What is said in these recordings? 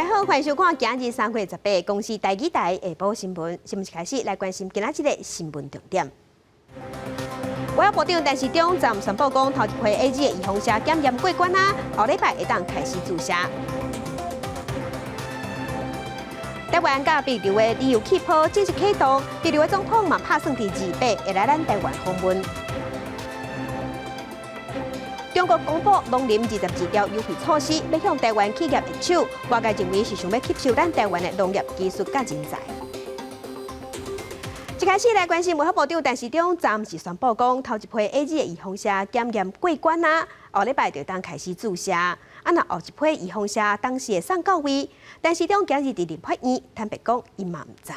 家好，歡迎收看今日3月18公視台語台下晡新聞。新聞一開始來關心今仔日的新聞重點。外交部長陳時中昨宣布講，頭一批 AZ 的預防射檢驗過關啊，後禮拜會當開始注射。台灣佮帛琉的旅遊氣泡正式啟動，帛琉的總統嘛拍算佇28會來咱台灣訪問。中國公布農林22條優惠措施，欲向台灣企業握手，外界認為是想欲吸收咱台灣的農業技術佮人才。一開始來關心衛福部長陳時中，昨時宣布講，頭一批 AZ 的預防射檢驗過關啊，後禮拜就當開始注射。啊，若後一批預防射當時會送到位，陳時中今日佇立法院坦白講，伊嘛毋知。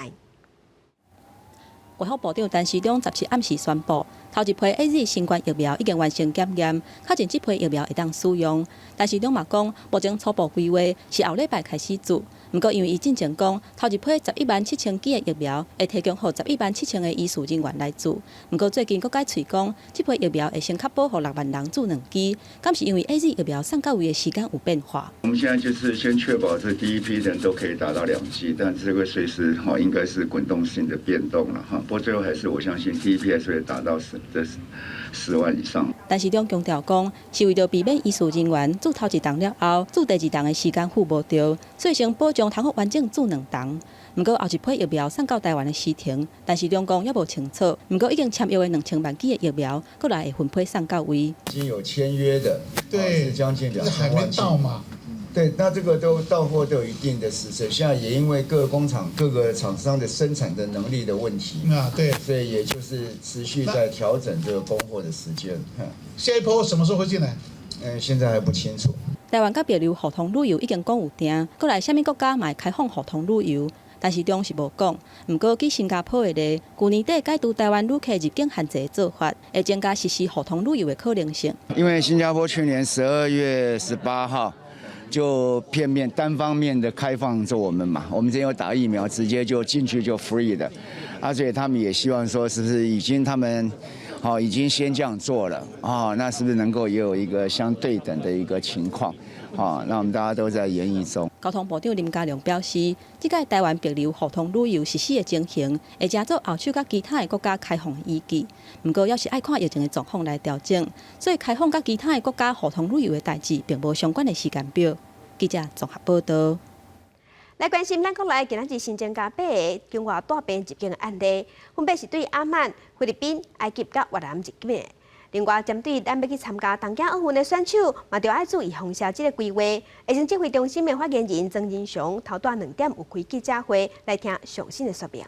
衛福部長陳時中17暗時宣布，頭一批 AZ 新冠疫苗已經完成檢驗，確認這批疫苗會當使用。陳時中嘛講，目前初步規劃是後禮拜開始注，毋過因為伊進前講，頭一批117,000劑的疫苗會提供予117,000個醫事人員來注，毋過最近閣改喙講，這批疫苗會先確保予6萬人注兩劑，敢是因為 AZ 疫苗送到位的時間有變化？我們現在就是先確保這第一批人都可以打到兩劑，但這個隨時哈應該是滾動性的變動了哈。不過最後還是我相信第一批還是會達到10萬以上。陳時中強調講，是為著避免醫事人員注頭一筒了後，注第二筒的時間赴無著，所以先保障通好完整注兩筒。毋過後一批疫苗送到台灣的時程，陳時中講猶無清楚。毋過已經簽約的2000萬劑的疫苗，閣來會分批送到位。已經有簽約的，對，是將近2000萬劑。還沒到嘛？對，那這個都到貨都有一定的時程。現在也因為各個工廠、各個廠商的生產的能力的問題，啊，對，所以也就是持續在調整這個供貨的時間。下一波什麼時候會進來？嗯，現在還不清楚。台灣佮帛琉互通旅遊已經講有定，閣來啥物國家嘛會開放互通旅遊，陳時中是無講。毋過舉新加坡的例，舊年底解除台灣旅客入境限制的做法，會增加實施互通旅遊的可能性。因為新加坡去年12月18號就片面單方面的開放著我們嘛，我們這有打疫苗，直接就進去就 free 的，啊，所以他們也希望說，是不是已經他們，好已經先這樣做了啊？那是不是能夠也有一個相對等的一個情況？啊，那我們大家都在研議中。交通部長林佳龍表示，這屆台灣帛琉互通旅遊實施的情形，會成做後手佮其他的國家開放的依據。毋過，猶是愛看疫情的狀況來調整，所以開放佮其他的國家互通旅遊的代誌，並無相關的時間表。記者綜合報道。來關心咱國內今仔日新增加八个境外帶病入境的案例，分別是對阿曼、菲律賓、埃及佮越南入境的。另外，針對咱欲去參加東京奧運的選手，嘛著愛注意預防射這個規劃。衛生指揮中心的發言人曾仁祥頭拄2點有開記者會來聽詳細的說明。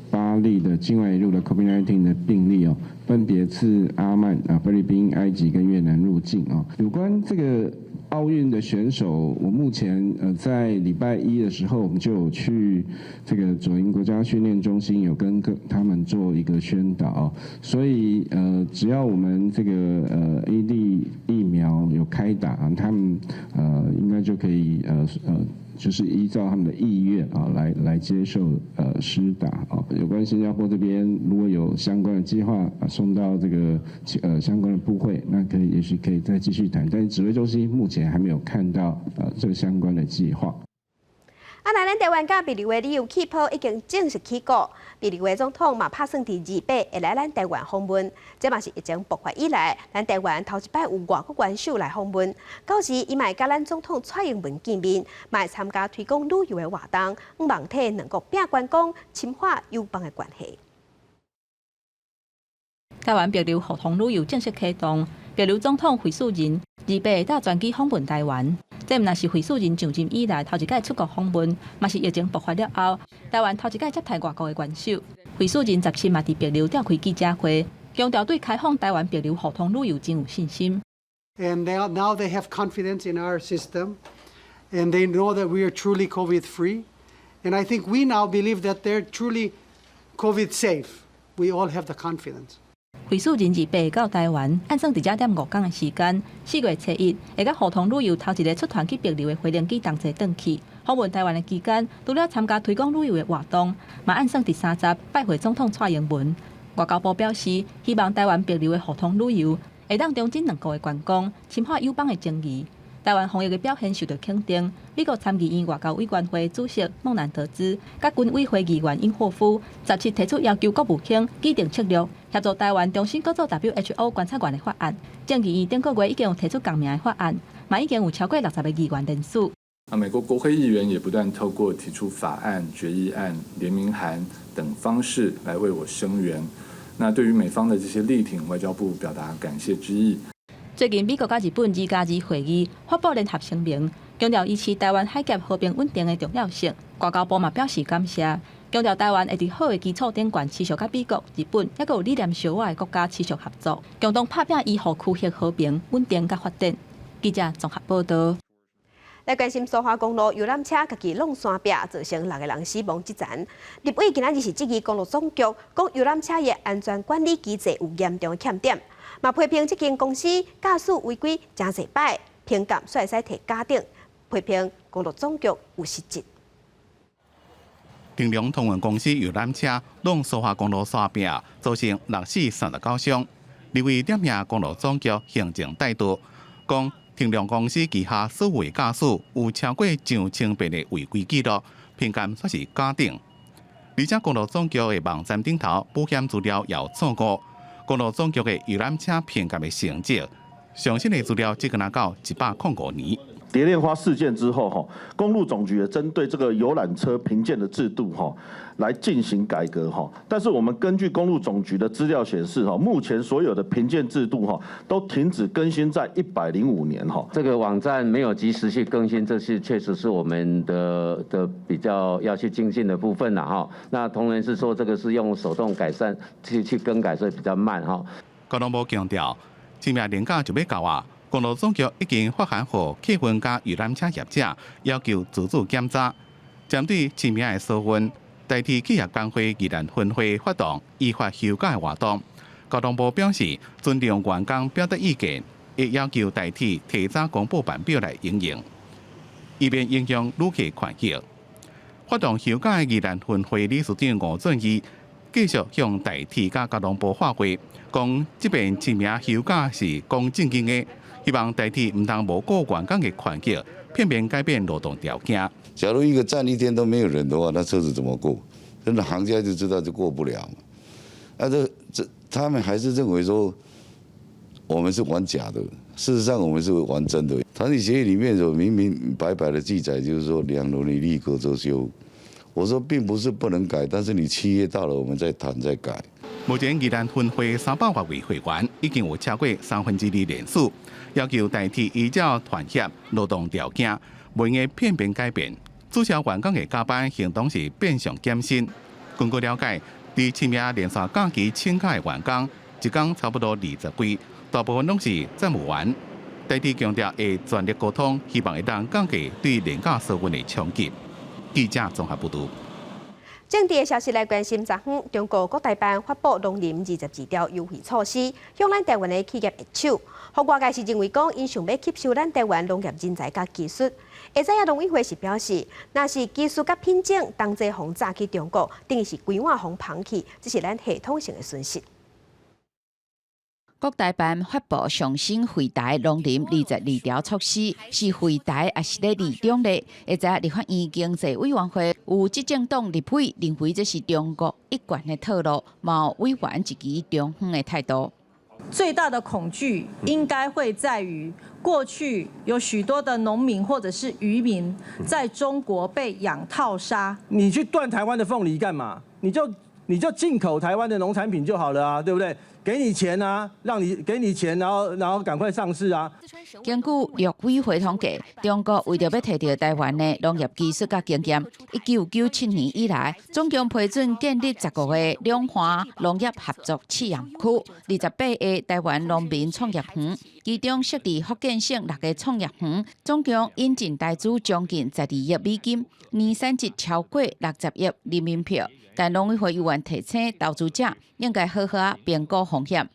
八例的境外移入的 COVID-19 的病例哦，分別是阿曼、啊菲律賓、埃及跟越南入境哦。有關這個奧運的選手，我目前在禮拜一的時候，我們就有去這個左營國家訓練中心，有跟各他們做一個宣導。所以只要我們這個AZ 疫苗有開打，他們應該就可以就是依照他們的意願啊，來接受施打啊。有關新加坡這邊，如果有相關的計劃啊，送到這個相關的部會，那可以也許可以再繼續談。但是指揮中心目前還沒有看到這個相關的計劃。啊，來咱台灣佮帛琉的旅遊氣泡已經正式起鼓，帛琉的總統嘛拍算佇28會來咱台灣訪問，這嘛是疫情爆發以來，咱台灣頭一擺有外國元首來訪問。到時伊嘛會佮咱總統蔡英文見面，嘛會參加推廣旅遊的活動，向望替兩國拼觀光，深化友邦的關係。台灣帛琉互通旅遊正式啟動，帛琉總統惠恕仁28搭專機訪問台灣。這毋但是惠恕仁上任以來頭一擺出國訪問，嘛是疫情爆發了後，台灣頭一擺接待外國的元首。惠恕仁17嘛佇帛琉召開記者會，強調對開放台灣帛琉互通旅遊真有信心。 And now they have confidence in our system, and they know that we are truly COVID free. And I think we now believe that they're truly COVID safe. We all have the confidence. 惠恕仁28到台灣，按算佇遮踮5工的時間，4月初一會佮互通旅遊頭一个出團去帛琉的飛行機同齊轉去。訪問台灣的期間，除了參加推廣旅遊的活動，嘛按算佇30拜會總統蔡英文。外交部表示，希望台灣帛琉的互通旅遊會當長進兩國的觀光，深化友邦的情誼。台灣防疫的表現受到肯定。美國參議院外交委員會主席孟蘭德茲佮軍委會議員尹霍夫17提出要求國務卿擬定策略，協助台灣重新閣做 WHO 觀察員的法案。眾議院頂個月已經有提出仝名的法案，嘛已經有超過60個議員聯署。啊，美國國會議員也不斷透過提出法案、決議案、聯名函等方式來為我聲援。那對於美方的這些力挺，外交部表達感謝之意。最近美國佮日本2+2會議發布聯合聲明，強調維持台灣海峽和平穩定的重要性。外交部嘛表示感謝，強調台灣會佇好的基礎頂懸持續佮美國、日本抑閣有理念相倚的國家持續合作，共同拍拚維護區域和平、穩定佮發展。記者綜合報道。來關心蘇花公路遊覽車共伊挵山壁，造成六個人死亡這層。立委今仔日是質疑公路總局，講遊覽車的安全管理機制有嚴重的欠點，嘛批評這間公司駕駛違規誠濟擺，評鑑煞會使提甲等，批評公路總局有失職。長榮通運公司遊覽車挵蘇花公路山壁，造成六死39傷。立委點名公路總局行政態度，講長榮公司旗下所有駕駛有超過上千遍的違規記錄，評鑑煞是甲等。而且公路總局的網站頂頭保險資料也有錯誤，公路總局的遊覽車評鑑的成績，上新的資料只敢若到105年。蝶戀花事件之後，哈，公路總局也針對這個遊覽車評鑑的制度，哈，來進行改革，哈。但是我們根據公路總局的資料顯示，哈，目前所有的評鑑制度，哈，都停止更新在105年，哈。這個網站沒有及時去更新，這是確實是我們的比較要去精進的部分啦，哈。那同仁是說，這個是用手動改善去更改，所以比較慢，哈。交通部強調，清明連假就欲到啊。公路總局已經發函予客運佮遊覽車業者，要求自主檢查。針對清明的疏運，台鐵企業工會宜蘭分會發動依法休假的活動。交通部表示尊重員工表達意見，會要求台鐵提早公布班表來因應，以免影響旅客權益。發動休假的宜蘭分會理事長吳俊義繼續向台鐵佮交通部發話，講這遍清明休假是講正經的。希望台鐵毋通無顧員工的權益，片面改變勞動條件。假如一個站一天都沒有人的話，那車子怎麼過？真的行家就知道就過不了嘛。啊，這他們還是認為說我們是玩假的，事實上我們是玩真的。團體協議裡面有明明白白的記載，就是說兩輪一例隔週休。我說並不是不能改，但是你契約到了，我們再談再改。目前宜蘭分會300多位會員已經有超過2/3聯署，要求台鐵依照團協勞動條件，袂用片面改變。註銷員工的加班行動是變相減薪。根據了解，佇清明連續假期請假的員工，一工差不多20位，大部分攏是站務員。台鐵強調會全力溝通，希望會當降低對連假疏運的衝擊。記者綜合報導。政治的消息來關心，昨昏中國國台辦發布農林22條優惠措施，向咱台灣的企業下手。予外界是認為講，𪜶想欲吸收咱台灣農業人才佮技術。會知影農委會是表示，若是技術佮品種同齊予炸去中國，等於是規碗予捧去，這是咱系統性的損失。國台辦發布上新惠台農林22條措施，是惠台抑是咧利中咧？會知立法院經濟委員會有執政黨立委認為這是中國一貫的套路，嘛有委員一支中方的態度。最大的恐懼應該會在於過去有許多的農民或者是漁民在中國被養套殺。你去斷台灣的鳳梨幹嘛？你就進口台灣的農產品就好了啊，對不對？給你錢啊，讓你給你錢，然後趕快上市啊。根據陸委會統計，中國為著欲提著台灣的農業技術佮經驗，1997年以來，總共批准建立15個兩岸農業合作試驗區，28個台灣農民創業園，其中設佇福建省六個創業園，總共引進台資將近12億美金，年產值超過60億人民幣。但農委會委員提醒投資者應該好好評估風險。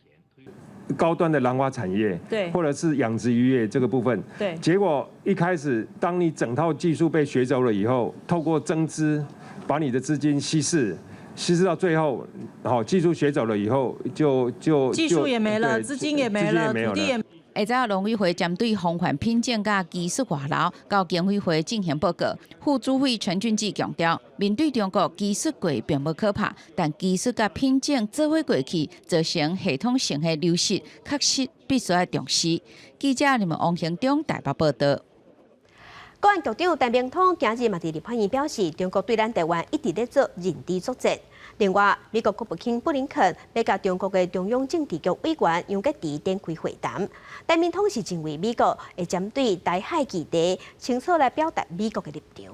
高端的蘭花產業，或者是養殖漁業這個部分，結果一開始，當你整套技術被學走了以後，透過增資，把你的資金稀釋，稀釋到最後，好，技術學走了以後，就技術也沒了，資金也沒了，土地也。下晝農委會針對防範品種佮技術外流，到經委會進行報告。副主委陳俊志強調，面對中國技術過並無可怕，但技術佮品種做伙過去，造成系統性的流失，確實必須愛重視。記者你們王興中台北報道。國安局長陳明通今日嘛佇立法院表示，中國對咱台灣一直咧做認知作戰。另外，美國國務卿布林肯欲佮中國的中央政治局委員楊潔篪展開會談。陳明通是認為美國會針對台海議題清楚來表達美國的立場。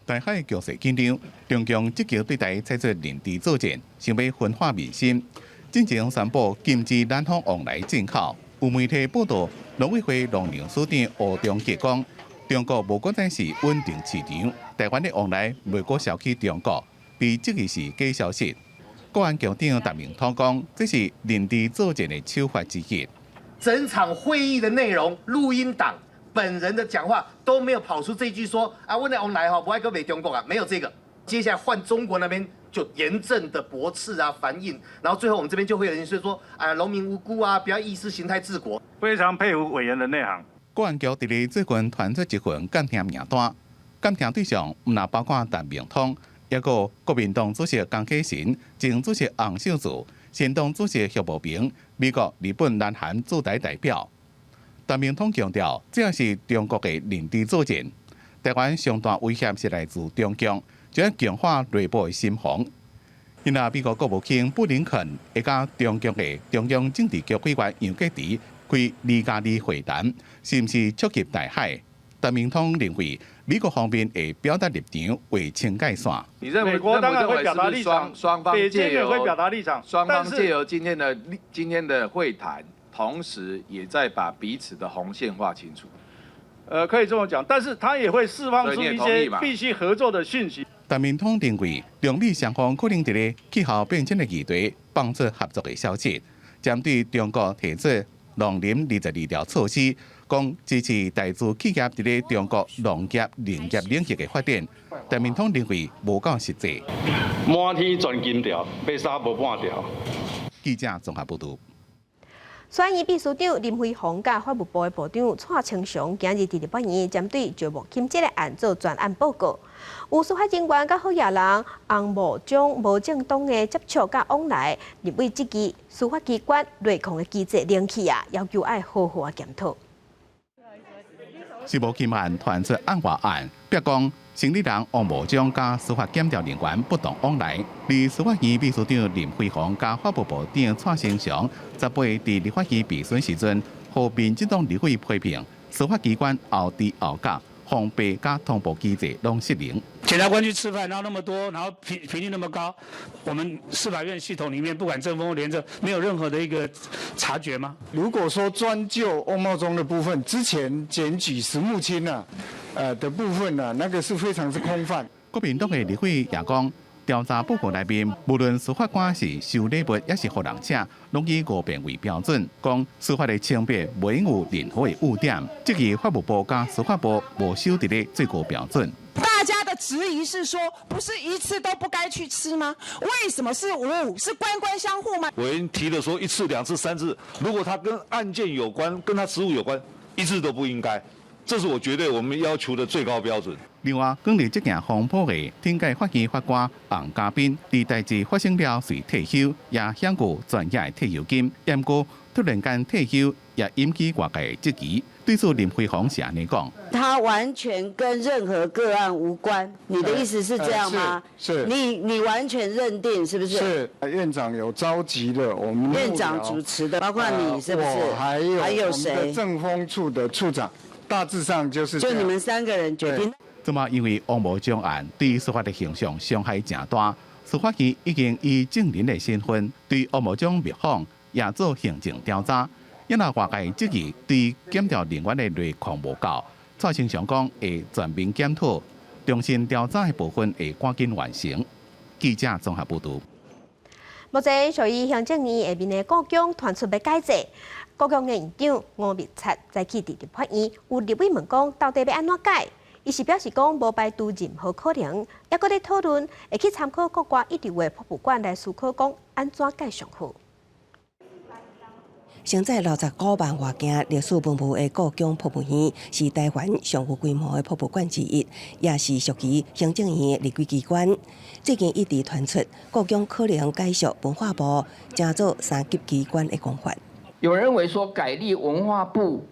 台海局勢緊張，中共積極對台採取認知作戰，想欲分化民心。進前宣布禁止南方往來進口。有媒體報道，農委會農糧署長吳中杰講，中國無閣再是穩定市場，台灣的往來袂閣銷去中國，被質疑是假消息。國安局長陳明通講，這是認知作戰的手法之一。整場會議的內容、錄音檔、本人的講話都沒有跑出這句說啊，阮的往來吼，無愛閣賣中國啊，沒有這個。接下來換中國那邊就嚴正的駁斥啊，反應，然後最後我們這邊就會有人說，哎，農民無辜啊，不要意識形態治國。非常佩服委員的內行。國安局佇咧最近傳出一份監聽名單，監聽對象毋但包括陳明通，抑閣國民黨主席江啟臣、前主席洪秀柱、前黨主席許慕平、美國、日本、南韓駐台代表。陳明通強調，這是中國的認知作戰，台灣上大威脅是來自中共。就欲強化內部的心防。因為美國國務卿布林肯會佮中共的中央政治局委員楊潔篪開2+2會談，是毋是觸及台海？陳明通認為美國方面會表達立場，劃清界線。你認為美國當然會表達立場，雙方北京也會表達立場，雙方借由今天的會談，同時也在把彼此的紅線劃清楚。可以這麼講，但是他也會釋放出一些必須合作的訊息。陳明通認為，中美雙方可能佇咧氣候變遷的議題放出合作的消息，針對中國提出農林22條措施，講支持台資企業佇咧中國農業、林業領域的發展。陳明通認為無夠實際。滿天鑽金條，買衫無半條。記者綜合報道。司法院秘書長林飛鴻佮法務部的部長蔡清祥今日佇立法院針對石木欽這个案做專案報告。有司法人員佮好野人翁某章無正當的接觸佮往來，立委質疑司法機關內控的機制冷去啊，要求愛好好仔檢討。石木欽案傳出案外案，指講生理人翁某章佮司法檢調人員不當往來，而司法院秘書長林飛鴻佮法務部長蔡清祥18佇立法院備詢時陣，予民進黨立委批評司法機關後知後覺，防備佮通報機制攏失靈。檢察官去吃飯，然後那麼多，然後頻率那麼高，我們司法院系統裡面不管政風廉政，沒有任何的一個察覺嗎？如果說專就翁茂鍾的部分，之前檢舉石木清啊，的部分呢，那個是非常之空泛。國民黨的立委也講，調查報告內面，無論司法官是收禮物，抑是予人請，攏以五遍為標準，講司法的清白袂有任何的污點，質疑法務部佮司法部無守佇咧最高標準。大家的質疑是說，不是一次都不該去吃嗎？為什麼是五五？是官官相護嗎？委員提了說一次、兩次、三次，如果他跟案件有關，跟他職務有關，一次都不應該。這是我絕對我們要求的最高標準。另外，剛佇這件風波的天界法院法官洪家斌，佇代誌發生了遂退休，也享有全額的退休金，毋過突然間退休，也引起外界質疑。對此林飛鴻是按呢講：他完全跟任何個案無關，你的意思是這樣嗎？是。你完全認定是不是？是，院長有召集了我們院長主持的，包括你是不是？我還有還有誰？政風處的處長，大致上就是就你們三個人決定。這馬因為翁某章案對司法的形象傷害誠大，司法院已經以證人的身份對翁某章密訪，也做行政調查。因為外界質疑對檢調人員的內控無夠，蔡清祥講會全面檢討，重新調查的部分會趕緊完成。記者綜合報導。目前屬於行政院下面的故宮傳出欲改制，故宮的院長吳密察早起佇立法院有立委問講，到底欲按怎改？伊是表示講無排除任何可能，猶閣咧討論會去參考國外一流的博物館來思考講按怎改上好。承載65萬外件歷史文物的故宮博物院，是台灣上有規模的博物館之一，也是屬於行政院的立委機關。最近一直傳出故宮可能改屬文化部，成做三級機關的講法。有人認為說改立文化部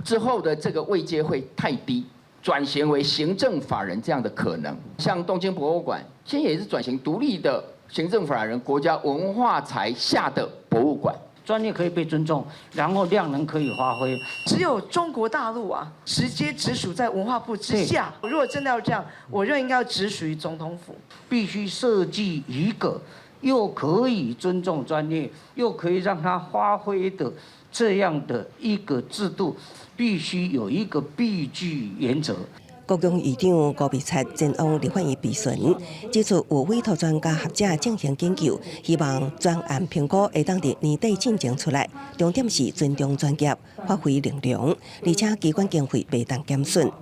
之後的這個位階會太低，轉型為行政法人這樣的可能。像東京博物館，現在也是轉型獨立的行政法人，國家文化財下的博物館。專業可以被尊重，然後量能可以發揮。只有中國大陸啊，直接直屬在文化部之下。如果真的要這樣，我認為應該要直屬於總統府。必須設計一個又可以尊重專業，又可以讓他發揮的這樣的一個制度，必須有一個必據原則。故宮院長高美察前往立法院備詢，指出有委託專家學者進行研究，希望專案評估會當佇年底進前出來。重點是尊重專業，發揮能量，而且機關經費袂當減損。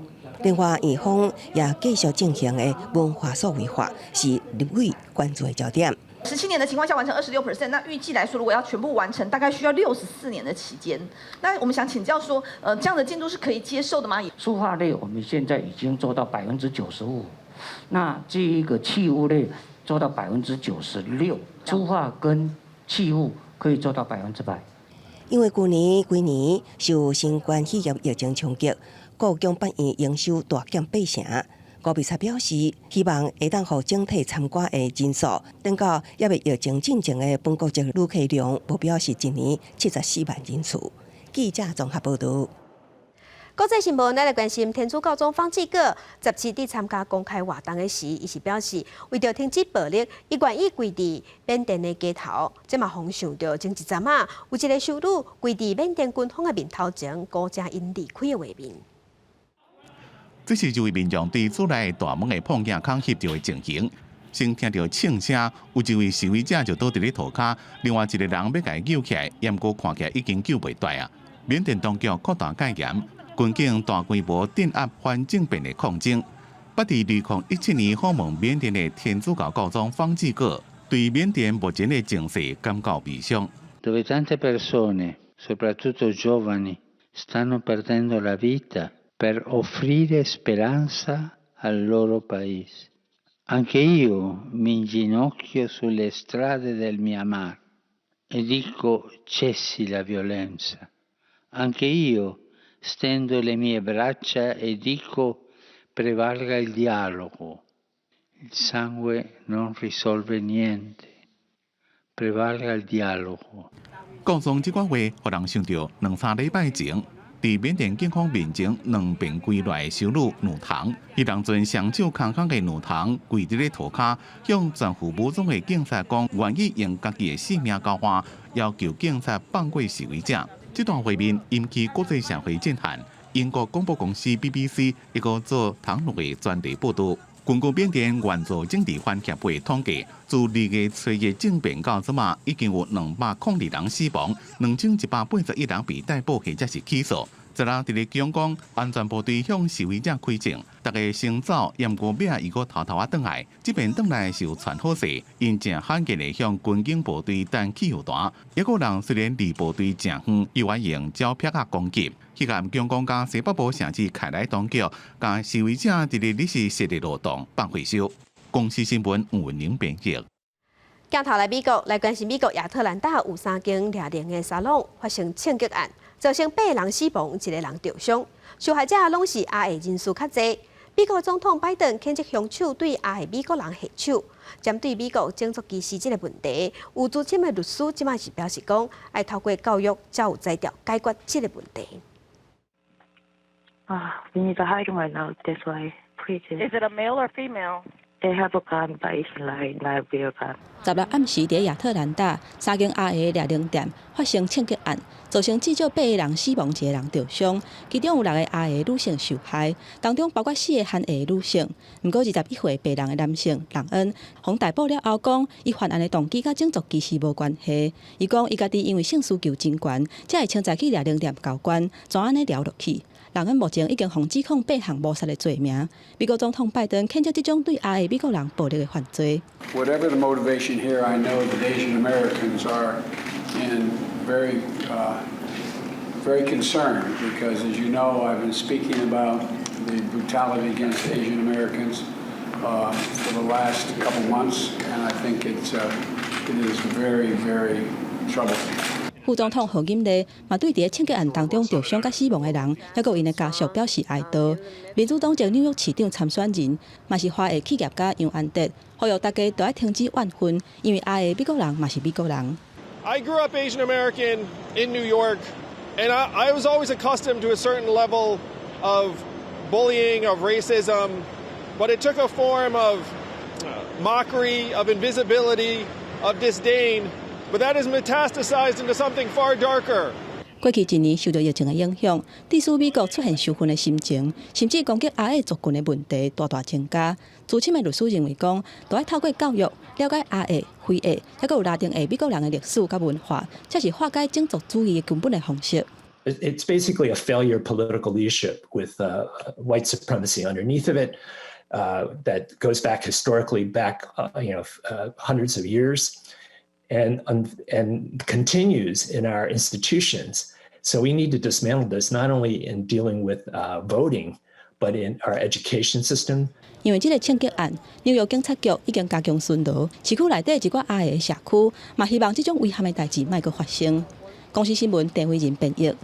另外，院方也繼續進行的文化數位化，是立委關注的焦點。 17年的情況下完成26%，那預計來說，如果要全部完成，大概需要64年的期間。那我們想請教說，這樣的進度是可以接受的嗎？書畫類我們現在已經做到95%，那這一個器物類做到96%，書畫跟器物可以做到100%。因為舊年規年受新冠肺炎疫情衝擊，故宮博物院營收大減八成。高美察表示，希望會當予整體參觀的人數，等到猶未疫情進前的本國籍旅客量，目標是一年74萬人次。記者綜合報導。國際新聞，咱來關心天主教宗方濟各十七佇參加公開活動的時，伊是表示，為著停止暴力，伊願意跪佇緬甸的街頭。這嘛予人想著前一陣仔，有一个修女跪佇緬甸軍方的面頭前，鼓掌𪜶離開的畫面。這是一位民眾佇厝內大門的碰鏡孔翕著的情形。先聽著槍聲，有一位示威者就倒佇咧塗跤，另外一个人欲共伊救起來，毋過看起來已經救袂蹛啊。緬甸當局擴大戒嚴，軍警大規模鎮壓反政變的抗爭。捌佇2017年訪問緬甸的天主教教宗方濟各，對緬甸目前的情勢感到悲傷。 Dove tante persone, soprattutto giovani, stanno perdendo la vita per offrire speranza al loro paese. Anche io mi inginocchio sulle strade del Myanmar e dico cessi la violenza. Anche io stendo le mie braccia e dico prevalga il dialogo. Il sangue non risolve niente. Prevalga il dialogo. 教宗這寡話，予人想著兩三禮拜前，佇緬甸警方面前兩邊跪落的修女女童，彼當陣雙手空空的女童跪佇咧塗跤，向全副武裝的警察講願意用家己的性命交換，要求警察放過示威者。這段畫面引起國際社會震撼。英國廣播公司 BBC 一個做唐錄的專題報導。根據緬甸援助政治犯協會統計，自2月初一政變到這馬，已經有202人死亡，2181人被逮捕或者是起訴。昨日佇咧仰光，安全部隊向示威者開槍，逐家先走，毋過尾仔伊閣偷偷仔轉來。這遍轉來是有傳好勢，𪜶誠罕見的向軍警部隊擲汽油彈。抑閣有人雖然離部隊誠遠，猶原用鳥拍仔攻擊。彼個仰光佮西北部城市開來當局，共示威者佇咧臨時設的路障放回收。公視新聞吳文玲編譯。鏡頭來美國，來關心美國亞特蘭大有三間掠龍的沙龍發生槍擊案，造成八个人死亡，一个人著傷。受害者攏是亞裔人數較濟。美國總統拜登譴責兇手對亞裔美國人下手。針對美國種族歧視這个問題，有資深的律師這擺是表示講，愛透過教育才有才調解決這个問題。 Ah, we need a hiding right now. That's why. Please. Is it a male or female? They have a gun, but it's like not real gun. 十六暗時，佇亞特蘭大三間亞裔掠龍店發生槍擊案，造成至少八个人死亡，一个人著傷。其中有六个亞裔女性受害，當中包括四個韓裔女性。毋過21歲白人的男性朗恩，予逮捕了後講，伊犯案的動機佮種族歧視無關係。伊講伊家己因為性需求真懸，才會穿在去掠龍店交關，怎按呢撩落去。朗恩目前已經予指控八項謀殺的罪名。美國總統拜登譴責這種對亞裔美國人暴力的犯罪。 Whatever the motivation here, I know that Asian Americans are in Very, very concerned because, as you know, I've been speaking about the brutality against Asian Americans for the last couple months, and I think it is very, very troubling. 副總統賀錦麗嘛對佇咧槍擊案當中著傷佮死亡的人，抑閣𪜶的家屬表示哀悼。民主黨籍紐約市長參選人嘛是華裔企業家楊安德，呼籲大家都愛停止怨恨，因為亞裔美國人嘛是美國人。 I grew up Asian American in New York, and I was always accustomed to a certain level of bullying, of racism, but it took a form of mockery, of invisibility, of disdain. But that has metastasized into something far darker. 過去一年受到疫情的影響，致使美國出現仇恨的心情，甚至攻擊亞裔族群的問題大大增加。資深的律師認為講，都愛透過教育了解亞裔、非裔，抑閣有拉丁裔美國人的歷史佮文化，才是化解種族主義的根本的方式。 It's basically a failure of political leadership with white supremacy underneath of it that goes back historically back hundreds of years and continues in our institutions. So we need to dismantle this not only in dealing with voting, but in our education system. 因為這个槍擊案，紐約警察局已經加強巡邏，市區內底一寡亞裔社區嘛希望這種遺憾的代誌莫閣發生。公視新聞鄭慧仁編譯。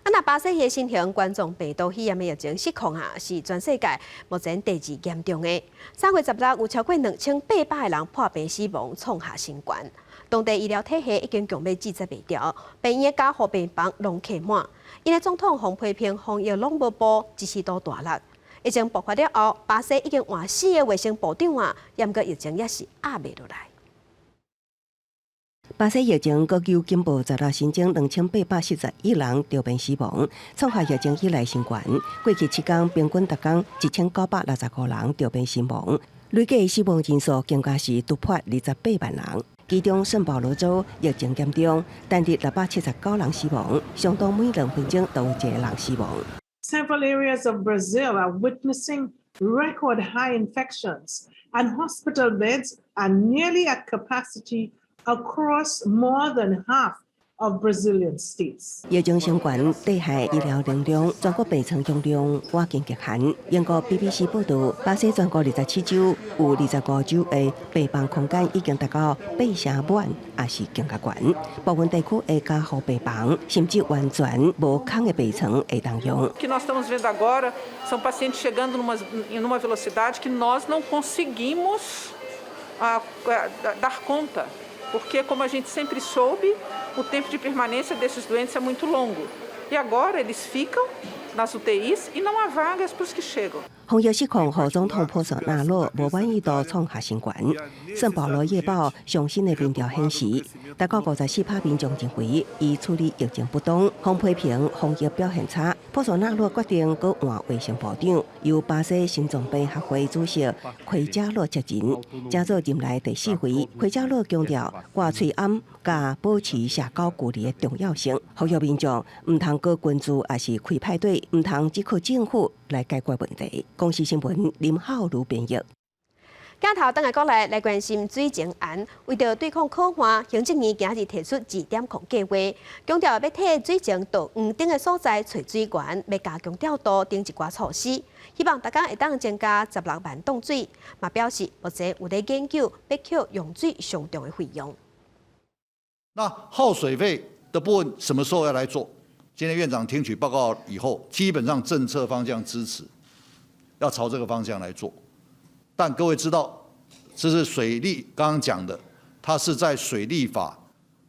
啊，若巴西的新型冠狀病毒肺炎的疫情失控啊，是全世界目前第二嚴重的。3月16有超過2800個人破病死亡，創下新高。當地醫療體系已經強欲支持袂牢，病院的加護病房攏客滿。𪜶的總統予批評防疫攏無步，支持度大落。疫情爆發了後，巴西已經換四个衛生部長啊，毋過疫情猶是壓袂落來。巴西疫情閣有警報，十六新增2841人著病死亡，創下疫情以來新高。過去7天平均逐工1965人著病身亡，累計死亡人數更加是突破28萬人。其中聖保羅州疫情嚴重，單日679人死亡，相當每2分鐘都有一個人死亡。 Several areas of Brazil are witnessing record high infections, and hospital beds are nearly at capacity across more than half of Brazilian states. 疫情升懸，地下醫療能量，全國病床容量倚近極限。英國 BBC 報道，巴西全國27州有25州的病房空間已經達到八成滿，抑是更加懸。部分地區的加護病房甚至完全無空的病床會當用。 O que nós estamos vendo agora são pacientes chegando numa velocidade que nós não conseguimos dar conta, porque como a gente sempre soube, o tempo de permanência desses doentes é muito longo. E agora eles ficam nas UTIs e não há vagas para os que chegam. 防疫失控，予總統波索納洛無滿意度創下新高。聖保羅夜報上新的民調顯示，達到54趴民眾認為伊處理疫情不當，予批評防疫表現差。波索納洛決定閣換衛生部長，由巴西心臟病學會主席奎加洛接任，正做任內第四回。奎加洛強調掛喙罨佮保持社交距離的重要性，呼籲民眾毋通閣群聚，抑是開派對，毋通只靠政府來解決問題。公視新聞林浩如編譯。鏡頭轉來過來來關心水情案，為著對抗洘旱，行政院今日提出2.0計劃，強調欲替水情到黃頂的所在揣水源，欲加強調度等一寡措施，希望逐工會當增加16萬噸水。嘛表示目前有咧研究欲扣用水上重的費用。那耗水費的部分什麼時候要來做？今天院長聽取報告以後，基本上政策方向支持，要朝這個方向來做。但各位知道，這是水利剛剛講的，它是在水利法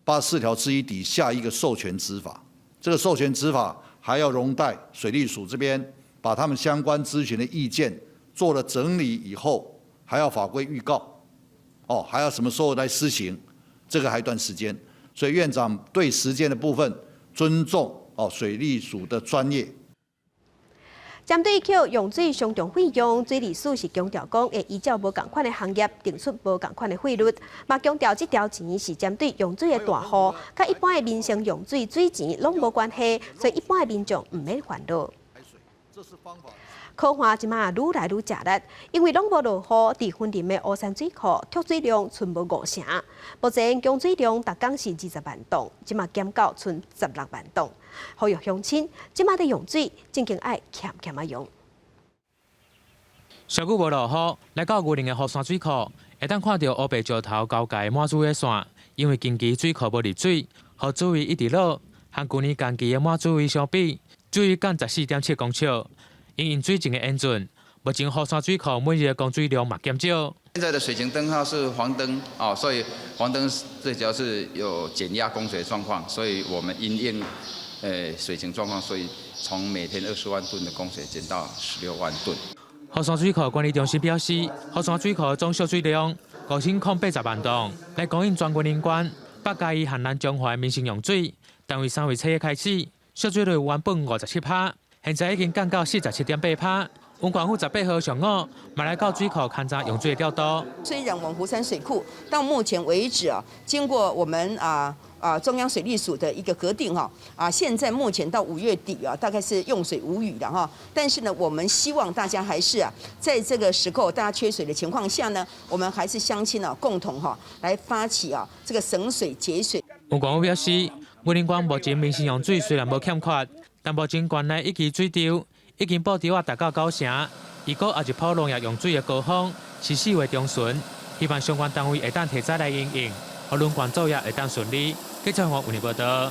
84條之1底下一個授權之法。這個授權之法還要容待水利署這邊把他們相關諮詢的意見做了整理以後，還要法規預告，哦，還要什麼時候來施行，這個還一段時間。所以院長對時間的部分尊重哦水利署的專業。針對扣用水傷重費用，水利署是強調講會依照無仝款的行業定出無仝款的費率，嘛強調這條錢是針對用水的大戶，佮一般的民生用水水錢攏無關係，所以一般的民眾毋免煩惱。苦旱這馬愈來愈食力，因為攏無落雨，佇雲林的烏山水庫蓄水量賰無五成，目前供水量逐工是20萬噸，這馬減到賰16萬噸。呼籲鄉親，這馬佇用水，正經愛儉儉仔用。上久無落雨，來到雲林的雨山水庫，會當看著烏白石頭交界滿水的線，因為近期水庫無入水，予水位一直落。和舊年同期的滿水位相比，水位降14.7公尺。因應水情的嚴峻，目前雨山水庫每日的供水量嘛減少。現在的水情燈號是黃燈哦，所以黃燈最主要是有減壓供水狀況，所以我們因應水情狀況，所以從每天20萬噸的供水減到16萬噸。雨山水庫管理中心表示，雨山水庫總蓄水量5080萬噸，來供應全雲林縣、北嘉義和南彰化的民生用水。但為3月7日開始，蓄水率原本57%，現在已經降到47.8%。雲縣府18號上午，嘛來到水庫勘查用水的調度。雖然我們湖山水庫到目前為止啊，經過我們中央水利署的一個核定哈啊，現在目前到5月底啊，大概是用水無虞的哈。但是呢，我們希望大家還是啊，在這個時候大家缺水的情況下呢，我們還是鄉親啊，共同哈來發起啊這個省水節水。雲縣府表示，雲林縣目前民生用水雖然無欠缺，但目前縣內一期水池已經補池仔達到九成，預估後一波農業用水的高峰是4月中旬，希望相關單位會當提早來因應，予輪灌作業會當順利。記者黃文報道。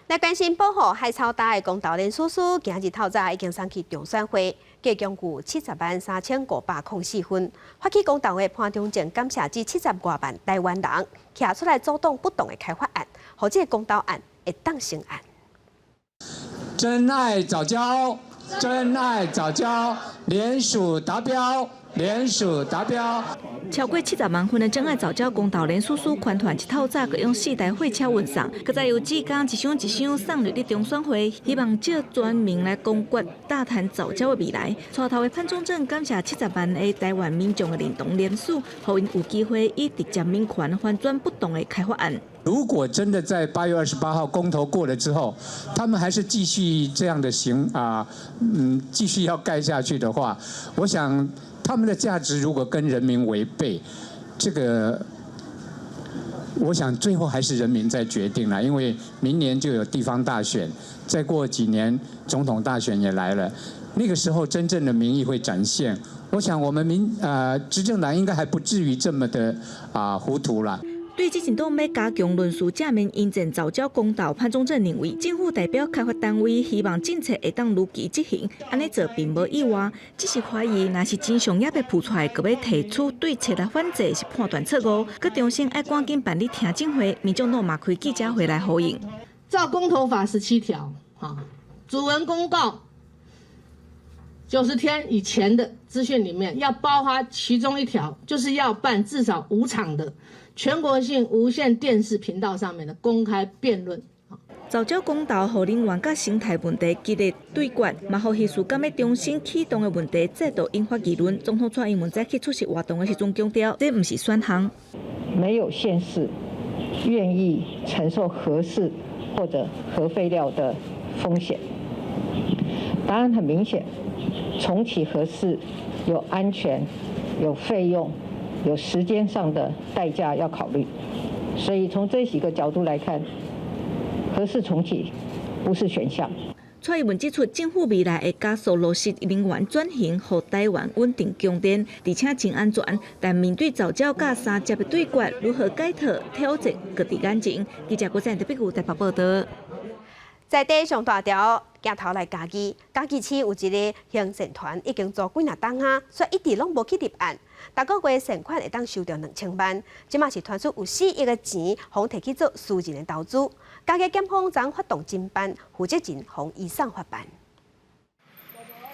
來關心保護海草礁的公投連署書，今日透早已經送去中選會，計共有703,504份。發起公投的潘忠政感謝這70外萬台灣人，徛出來阻擋不當的開發案，予這個公投案會當成案。珍愛藻礁，珍愛藻礁，聯署達標，聯署達標。超過70萬份的珍愛藻礁公投連署書，環團一透早閣用四台貨車運送，閣再由志工一箱一箱送入去中選會，希望藉全民來公決大潭藻礁的未來。帶頭的潘忠政感謝70萬个台灣民眾的認同聯署，予𪜶有機會以直接民權翻轉不當的開發案。如果真的在8月28號公投過了之後，他們還是繼續這樣的行啊，繼續要蓋下去的話，我想他們的價值如果跟人民違背，這個我想最後還是人民在決定了，因為明年就有地方大選，再過幾年總統大選也來了，那個時候真正的民意會展現。我想我們民執政黨應該還不至於這麼的糊塗啦。對執政黨欲加強論述正面迎戰藻礁公投，潘忠政認為政府代表開發單位希望政策會當如期執行，按呢做並無意外，只是懷疑若是真相猶未浮出來，閣欲提出對策來反制，是判斷錯誤。閣重申愛趕緊辦理聽證會，民眾黨嘛開記者會來呼應。照公投法17條，哈，主文公告90天以前的資訊裡面要包括其中一條，就是要辦至少5場的全國性無線電視頻道上面的公開辯論。藻礁公投，予能源佮生態問題激烈對決，嘛予核四敢欲重新啟動的問題再度引發議論。總統蔡英文早起出席活動的時陣強調，這毋是選項。沒有縣市願意承受核四或者核廢料的風險。答案很明顯，重啟核四有安全、有費用、有時間上的代價要考慮，所以從這幾個角度來看，核四重啟不是選項。蔡英文指出，政府未來會加速落實能源轉型，予台灣穩定供電，而且真安全。但面對藻礁佮三接的對決，如何解套挑戰閣佇眼前。記者郭展特別有台北報道。在地上大條鏡頭來嘉義，嘉義市有一个行善團已經做幾若冬啊，卻一直攏無去立案。逐个月善款會當收著2000萬，這馬是傳出有4億的錢，予提去做私人的投資。嘉義檢方昨發動偵辦，負責人予移送法辦。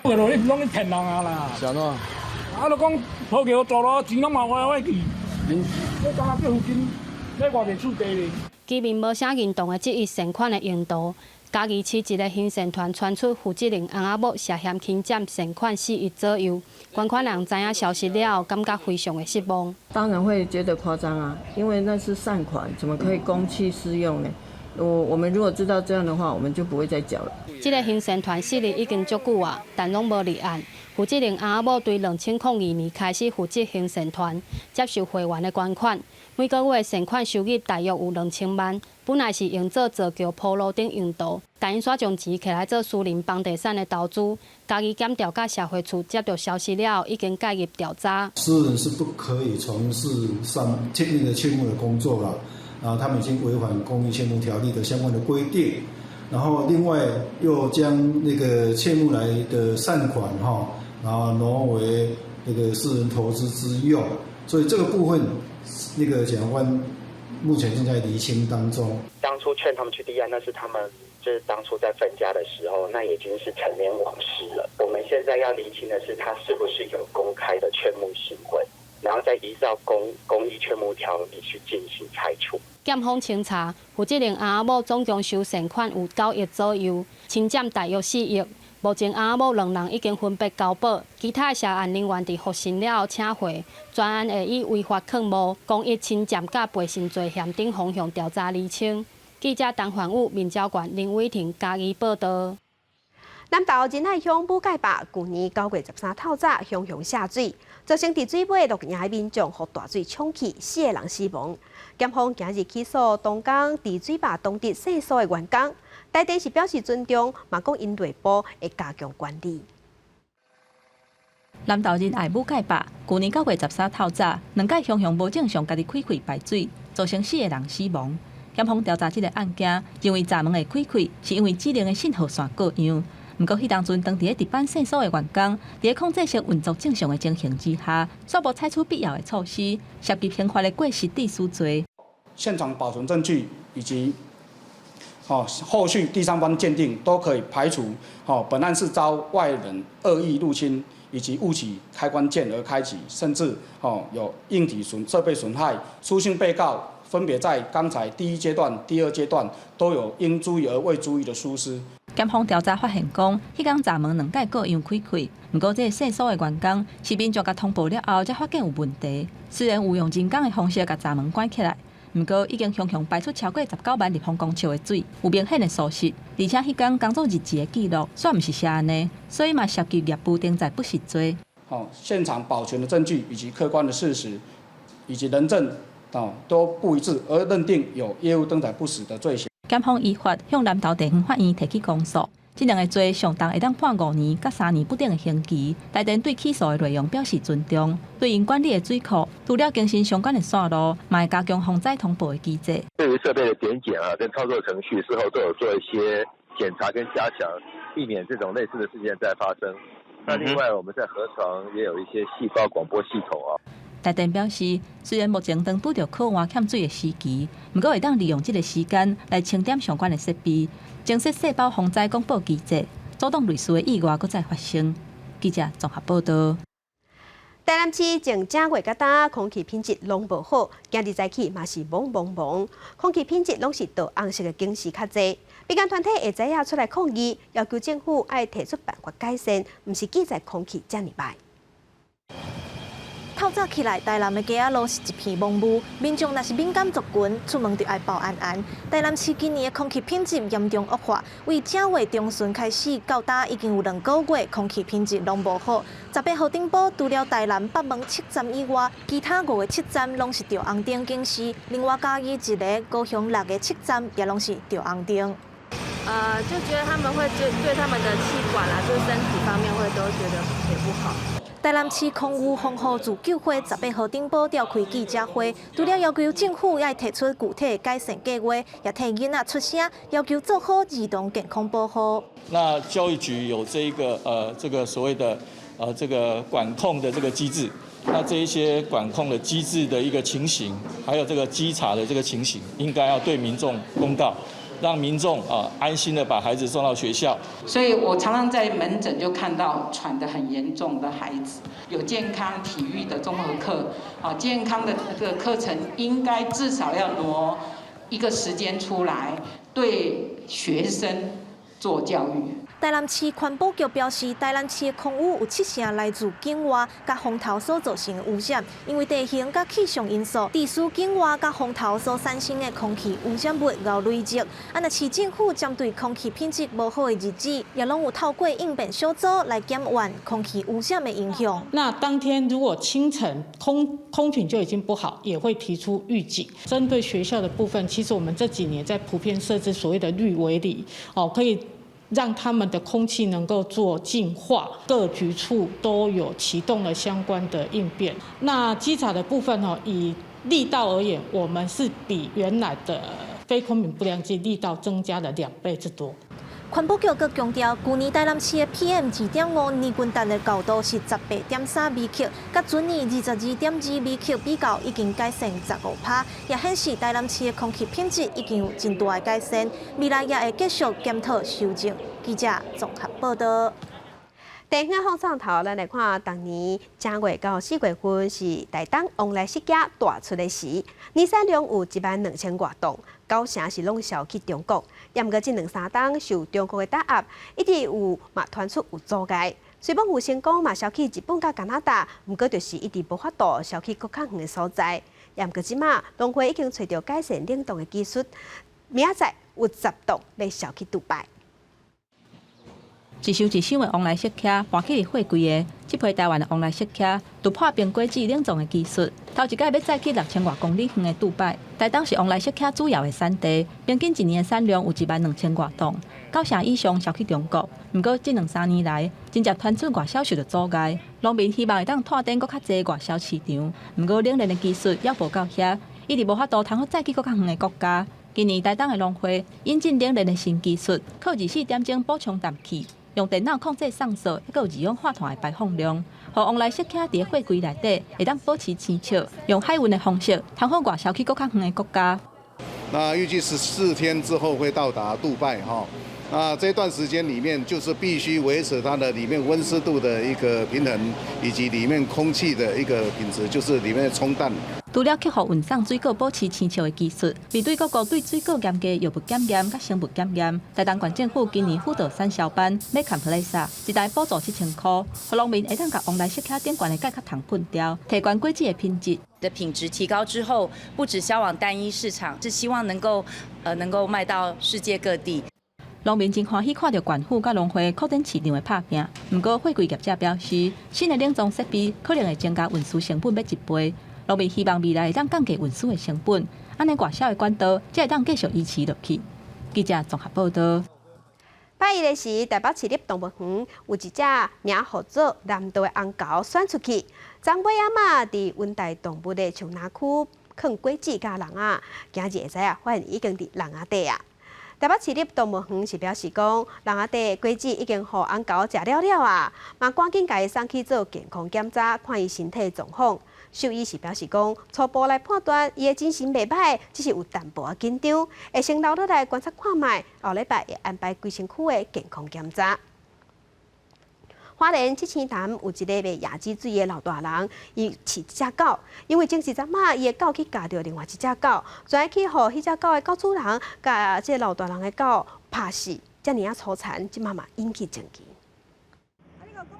你攏咧騙人啊啦！是按怎？啊，就講鋪橋做路錢攏嘛歪歪去。你敢若這附近咧偌濟厝地咧？居民無啥認同的這一善款的用途。嘉義市一个行善團傳出負責人翁仔某涉嫌侵佔善款4億左右，捐款人知影消息了後，感覺非常的失望。當然會覺得誇張啊，因為那是善款，怎麼可以公器私用呢？我們如果知道這樣的話，我們就不會再繳了。這个行善團設立已經足久啊，但攏無立案。負責人翁仔某對2002年開始負責行善團，接受會員的捐款，每個月善款收入大約有2000萬。本來是用做造橋鋪路等用途，但𪜶煞將錢摕來做私人房地產的投資。嘉義檢調佮社會處接到消息了後，已經介入調查。私人是不可以從事上竊那個勸募的工作了，然後他們已經違反公益勸募條例的相關的規定，然後另外又將那個勸募來的善款哈，然後挪為那個私人投資之用，所以這個部分那個檢察官目前正在釐清當中。當初勸他們去立案，那是他們就是當初在分家的時候，那已經是陳年往事了。我們現在要釐清的是，他是不是有公開的勸募行為，然後再依照公益勸募條例去進行拆除。檢方清查，負責人翁仔某總共收善款有9億左右，侵佔大約4億。目前翁仔某兩人已經分別交保，其他涉案人員佇服刑了後請回，全案會以違法礦務、公益侵佔佮背信罪嫌等方向調查釐清。記者陳焕武、民交縣林偉婷嘉義報道。南投仁愛鄉武蓋壩舊年9月13透早雄雄下水，造成佇水尾露營的民眾予大水沖去，四个人死亡。檢方今日起訴當工佇水壩當地洗梳的員工，台電是表示尊重，嘛講𪜶內部會加強管理。南投仁愛武蓋壩舊年9月13透早，兩擺雄雄無正常家己開啟排水，造成四个人死亡。檢方調查這个案件，認為閘門會開啟是因為指令的信號線過樣。毋過，彼當陣當佇咧值班洗梳的員工，佇咧控制室運作正常的情形之下，煞無採取必要的措施，涉及刑法的過失致死罪。現場保存證據以及後續第三方鑑定都可以排除，本案是遭外人惡意入侵以及誤啟開關鍵而開啟，甚至有硬體損設備損害。書信被告分別在剛才第一階段、第二階段都有應注意而未注意的疏失。檢方調查發現講，彼工閘門兩擺過樣開啟，毋過這个洗梳的員工是民眾共通報了後，才發現有問題。雖然有用人工的方式共閘門關起來，毋過已經雄雄排出超過19萬立方公尺的水，有明顯的疏失。而且彼工工作日誌的記錄，煞毋是寫按呢，所以嘛涉及業務登載不實罪。現場保全的證據以及客觀的事實，以及人證都不一致，而認定有業務登載不實的罪嫌。檢方依法向南投地方法院提起公訴，這兩个罪上重會當判5年佮3年不等的刑期。台電對起訴的內容表示尊重，對𪜶管理的水庫，除了更新相關的線路，嘛會加強防災通報的機制。對於設備的點檢啊，跟操作程序，事後都有做一些檢查跟加強，避免這種類似的事件再發生。那另外，我們在河床也有一些細胞廣播系統啊。台電表示，雖然目前當拄著可換欠水的時期，毋過會當利用這个時間來清點相關的設備，增設細胞防災廣播機制，阻擋類似的意外閣再發生。記者綜合報道。台南市從正月到今，空氣品質攏無好，今日早起嘛是濛濛濛，空氣品質攏是桃紅色的警示較濟。民間團體下早仔出來抗議，要求政府愛提出辦法改善，毋是記載空氣遮爾䆀。透早起來，台南的街仔路是一片濛霧，民眾若是敏感族群，出門就愛包絚絚。台南市今年的空氣品質嚴重惡化，為正月中旬開始到今已經有2個月空氣品質攏無好。18號頂晡，除了台南北門測站以外，其他5个測站攏是著紅燈警示。另外嘉義一个，高雄6个測站也攏是著紅燈。就覺得他們會對他們的氣管啊，就身體方面會都覺得也不好。台南市空污防護自救會18號頂晡召開記者會，除了要求政府愛提出具體改善計劃，也替囡仔出聲，要求做好兒童健康保護。那教育局有這一個這個所謂的這個管控的這個機制，那這一些管控的機制的一個情形，還有這個稽查的這個情形，應該要對民眾公告。讓民眾啊安心的把孩子送到學校。所以我常常在門診就看到喘得很嚴重的孩子，有健康體育的綜合課，啊，健康的這個課程應該至少要挪一個時間出來，對學生做教育。台南市環保局表示，台南市的空污有七成來自境外佮風頭所造成的污染，因為地形佮氣象因素，致使境外佮風頭所產生的空氣污染物𠢕累積。啊，若市政府針對空氣品質無好的日子，也攏有透過應變小組來減緩空氣污染的影響。那當天如果清晨空品就已經不好，也會提出預警。針對學校的部分，其實我們這幾年在普遍設置所謂的綠圍籬，哦，可以讓他們的空氣能夠做淨化，各局處都有啟動了相關的應變。那稽查的部分哦，以力道而言，我們是比原來的非空品不良劑力道增加了2倍之多。環保局閣強調，舊年台南市的 PM 2.5年均值的高度是18.3微克，佮前年22.2微克比較，已經改善15%，也顯示台南市的空氣品質已經有真大的改善。未來也會繼續檢討修正。記者綜合報道。電影放創頭，咱來看，逐年正月到四月份是台東旺來釋迦大出的時，年產量有1萬2千外噸，九成是攏銷去中國。也毋過這兩三冬受中國的打壓，一直有嘛傳出有阻礙。雖罔有成功嘛銷去日本佮加拿大，毋過就是一直無法度銷去閣較遠的所在。也毋過這馬農會已經揣著改善冷凍的技術，明仔載有10噸欲銷去杜拜。一箱一箱的旺來釋迦搬去貨櫃的，這批台灣的旺來釋迦突破冰果子冷藏的技術，頭一擺欲載去6000外公里遠的杜拜。台東是旺來釋迦主要的產地，平均一年的產量有1萬2千外噸，九成以上銷去中國。毋過這兩三年來，真正傳出外銷受著阻礙，農民希望會當拓展閣較濟外銷市場。毋過冷鏈的技術猶無到遐，一直無法度通好載去閣較遠的國家。今年台東的農會引進冷鏈的新技術，靠24點鐘補充氮氣。用電腦控制送素，抑閣有二氧化碳的排放量，予旺來釋迦佇貨櫃內底會當保持青笑，用海運的方式，通好外銷去閣較遠的國家。那預計14天之後會到達杜拜哈。那這段時間裡面，就是必須維持它的裡面溫濕度的一個平衡，以及裡面空氣的一個品質，就是裡面的充氮。除了克服運送水果保持青笑的技術，面對各國對水果嚴格藥物檢驗佮生物檢驗，台東縣政府今年輔導產銷班買 compressor，一台補助7000箍，予農民會當共旺來釋迦頂懸的介殼蟲噴掉，提懸果子的品質。的品質提高之後，不只銷往單一市場，是希望能夠賣到世界各地。農民真歡喜看著縣府佮農會擴展市場的拍拚，毋過貨櫃業者表示，新的冷藏設備可能會增加運輸成本欲一倍。農民希望未來會當降低運輸的成本，按呢外銷的管道才會當繼續維持落去。記者綜合報道。拜一的時，台北市立動物園有一隻名號做南道的紅猴竄出去，昨尾仔嘛佇溫帶動物的樹林區囥果子佮籠仔，今日會知影發現已經佇籠仔底啊。台北市立動物園是表示講，籠仔底果子已經予紅猴食了了啊，嘛趕緊共伊送去做健康檢查，看伊身體狀況。獸醫是表示講，初步來判斷，伊的精神袂䆀，只是有淡薄仔緊張，會先留落來觀察看覓，後禮拜會安排規身軀的健康檢查。花蓮七星潭有一个賣椰子水的老大人，伊飼一隻狗，因為前一陣仔，伊的狗去咬著另外一隻狗，跩去予彼隻狗的狗主人共這个老大人的狗拍死，遮爾仔粗殘，這馬嘛引起爭議。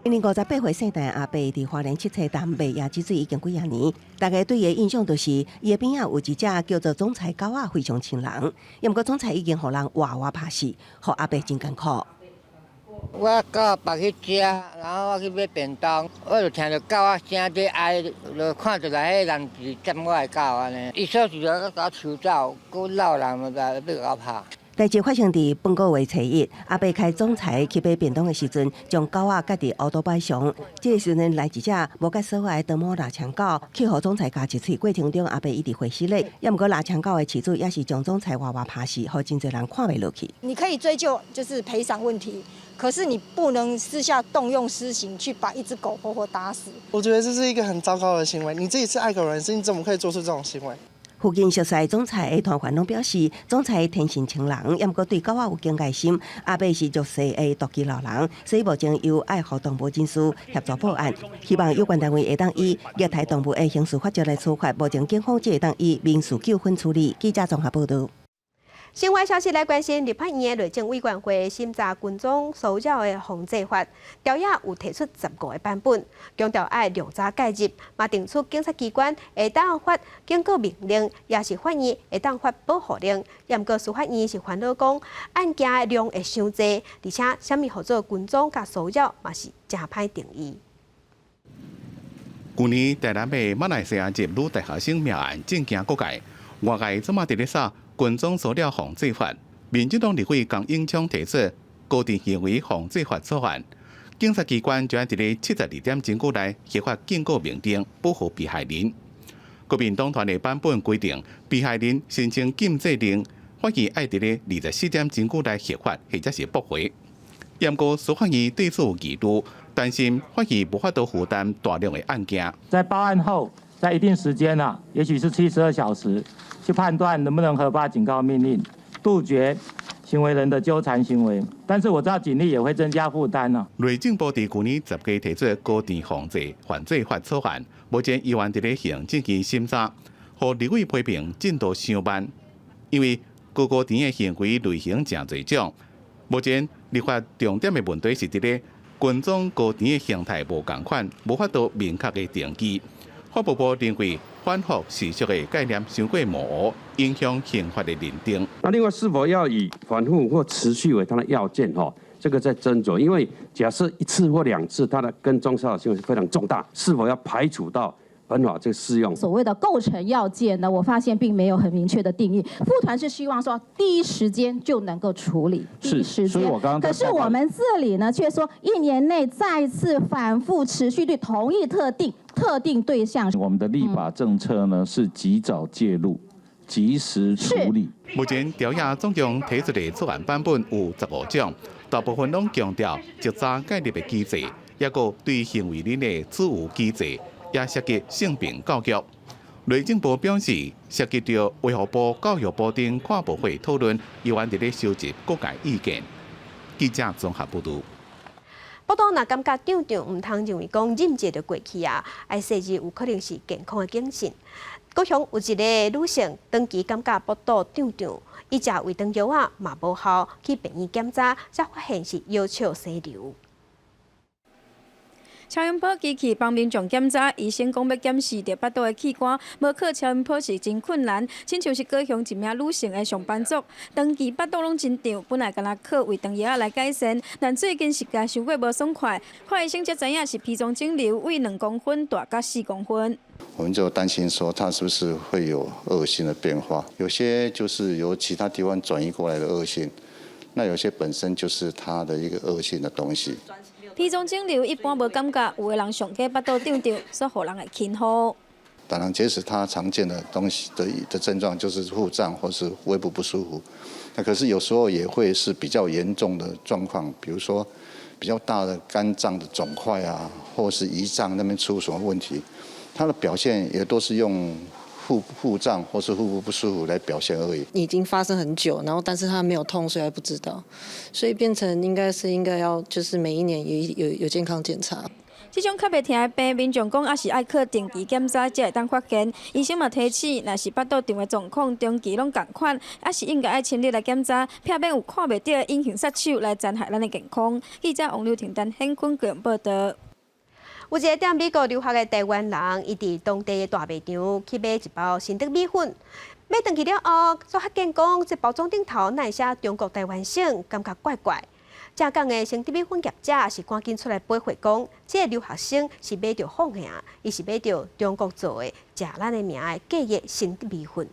今年58歲聖誕阿伯佇花蓮七星潭賣椰子水已經幾仔年，大家對伊的印象就是伊的邊仔有一隻叫做總裁狗仔，非常親人。毋過總裁已經予人活活拍死，予阿伯真艱苦。我狗別去食，然後我去買便當，我就聽著狗仔聲佇哀，就看出來彼人是佔我的狗按呢。伊說是欲共我抽走，閣鬧人來欲共我拍。代誌發生佇本個月初一，阿伯開總裁去買便當的時陣，將狗仔蓋佇烏托邦上。這个時陣來一隻無蓋鎖的長毛臘腸狗，去予總裁咬一喙。過程中，阿伯一直回失禮，也毋過臘腸狗的飼主也是將總裁活活拍死，予真濟人看袂落去。你可以追究就是賠償問題，可是你不能私下動用私刑去把一隻狗活活打死。我覺得這是一個很糟糕的行為。你自己是愛狗人士，你怎麼可以做出這種行為？附近熟似總裁的攤販攏表示，總裁天性親人，也毋過對狗仔有警戒心。阿伯是弱勢的獨居老人，所以目前由愛護動物人士協助報案，希望有關單位會當以虐待動物的刑事法則來處罰。目前警方只會當以民事糾紛處理。記者綜合報道。新聞消息來關心，立法院的內政委員會審查跟蹤騷擾的防制法，朝野有提出15個版本，強調愛量早介入，嘛定出警察機關會當發警告命令，抑是法院會當發保護令。毋過司法院是煩惱講案件的量會傷濟，而且啥物號做跟蹤佮騷擾嘛是誠歹定義。去年台南的馬來西亞籍女大學生命案震驚各界，外界這馬佇咧吵跟蹤騷擾防制法，民進黨立委江永昌提出高等行為防制法草案，警察機關就愛佇咧72點鐘內核發警告命令，保護被害人。國民黨團的版本規定，被害人申請禁制令，法院愛佇咧24點鐘內核發或者是駁回。毋過司法院對此有疑慮，擔心法院無法度負擔大量的案件。在報案後，在一定時間啊，也許是72小時，去判斷能不能核發警告命令，杜絕行為人的糾纏行為。但是我知道警力也會增加負擔啊。內政部佇去年10月提出高等防制犯罪法草案，目前猶原佇咧行政院審查，予立委批評進度傷慢，因為高高甜的行為類型誠濟種。目前立法重點的問題是佇咧跟蹤高甜的形態無仝款，無法度明確的定義。法務部認為反覆持續的概念傷過模糊，影響刑法的認定。那另外是否要以反覆或持續為它的要件？吼，這個在斟酌。因為假設一次或兩次，它的跟蹤騷擾行為是非常重大，是否要排除到本法這個適用？所謂的構成要件呢，我發現並沒有很明確的定義。副團是希望說第一時間就能夠處理，第一時間。所以我剛剛可是我們這裡呢，卻說一年內再次反覆持續對同一特定對象。我們的立法政策呢，是及早介入，及時處理。目前朝野總共提出的草案版本有15種，大部分攏強調及早介入的機制，抑閣對行為人的處罰機制，也涉及性平教育。內政部表示，涉及到衛福部、教育部等跨部會討論，猶原佇咧收集各界意見。記者綜合報導。腹肚若感覺脹脹，毋通認為講忍者就過去啊！愛細緻有可能是健康的警訊。高雄有一个女性長期感覺腹肚脹脹，伊食胃腸藥仔嘛無效，去病院檢查，才發現是小腸生瘤。超音波機器幫民眾檢查，醫生講欲檢視著腹肚的器官，無靠超音波是真困難。親像是高雄一名女性的上班族，長期腹肚攏真脹，本來干焦靠胃腸藥仔來改善，但最近實在傷過無爽快，看醫生才知影是脾臟腫瘤，為2公分大甲4公分。我們就擔心說，它是不是會有惡性的變化？有些就是由其他地方轉移過來的惡性，那有些本身就是它的一個惡性的東西。脾臟腫瘤一般無感覺，有的人上加腹肚脹脹，煞予人會輕忽。膽囊結石它常見的東西的症狀就是腹脹或是胃部不舒服，那可是有時候也會是比較嚴重的狀況，比如說比較大的肝臟的腫塊啊，或是胰臟那邊出什麼問題，它的表現也都是用腹脹或是腹部不舒服來表現而已。已經發生很久，然後但是他沒有痛，所以還不知道，所以變成應該是應該要就是每一年有健康檢查。這種較袂疼的病，民眾講抑是愛靠定期檢查才會當發現。醫生嘛提醒，若是腹肚脹的狀況長期攏仝款，抑是應該愛親力來檢查，避免有看袂著的隱形殺手來殘害咱的健康。記者王劉婷、陳顯坤高雄報導。有一个佇美國留學的台灣人，伊佇當地的大賣場去買一包新德米粉，買轉去了後，煞發現講這包裝頂頭哪會寫中國台灣省，感覺怪怪。正港的新德米粉業者是趕緊出來駁回講，這个留學生是買著仿的啊，伊是買著中國做的，食咱的名的假的新德米粉。